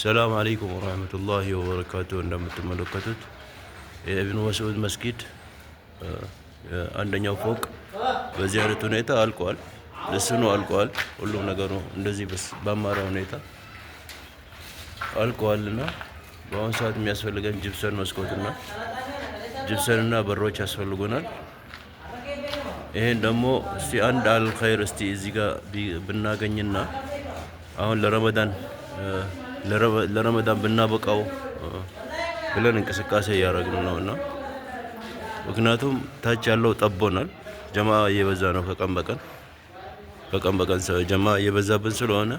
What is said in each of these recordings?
ሰላም አለይኩም ወራህመቱላሂ ወበረካቱ። እንደምትመለከቱት የኢብኑ መስዑድ መስጊድ አንደኛው ፎቅ በዚህ አይነት ሁኔታ አልቋል። ልስኑ አልቋል። ሁሉም ነገሩ እንደዚህ ባማረ ሁኔታ አልቋልና በአሁኑ ሰዓት የሚያስፈልገን ጅብሰን መስኮትና ጅብሰንና በሮች ያስፈልጉናል። ይሄን ደግሞ እስቲ አንድ አልኸይር እስቲ እዚህ ጋር ብናገኝና አሁን ለረመዳን ብናበቃው ብለን እንቅስቃሴ እያደረግን ነው እና ምክንያቱም ታች ያለው ጠቦናል። ጀማ እየበዛ ነው ከቀን በቀን ጀማ እየበዛብን ስለሆነ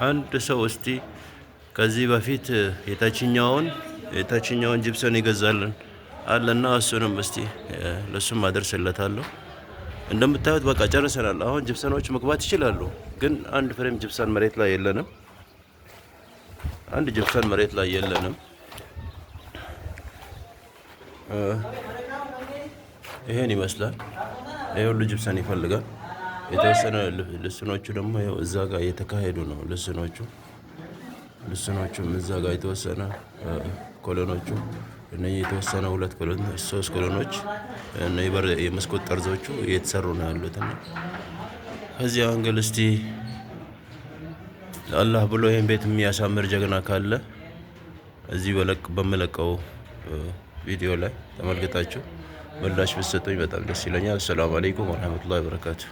አንድ ሰው እስቲ ከዚህ በፊት የታችኛውን ጅብሰን ይገዛልን አለና እሱንም እስቲ ለሱም አደርስለታለሁ። እንደምታዩት በቃ ጨርሰናል። አሁን ጅብሰኖች መግባት ይችላሉ፣ ግን አንድ ፍሬም ጅብሰን መሬት ላይ የለንም። አንድ ጅብሰን መሬት ላይ የለንም። ይሄን ይመስላል። ይሄ ሁሉ ጅብሰን ይፈልጋል። የተወሰነ ልስኖቹ ደግሞ ይኸው እዛ ጋር እየተካሄዱ ነው። ልስኖቹም እዛ ጋር የተወሰነ column ኦቹ እነዚህ የተወሰነ ሁለት column፣ ሶስት column ኦች እና የመስኮት ጠርዞቹ እየተሰሩ ነው ያሉት። እና ከዚህ angle እስቲ ለአላህ ብሎ ይሄን ቤት የሚያሳምር ጀግና ካለ እዚህ በምለቀው ቪዲዮ ላይ ተመልክታችሁ ምላሽ ብትሰጡኝ በጣም ደስ ይለኛል። አሰላሙ አለይኩም ወረህመቱላሂ ወበረካቱ።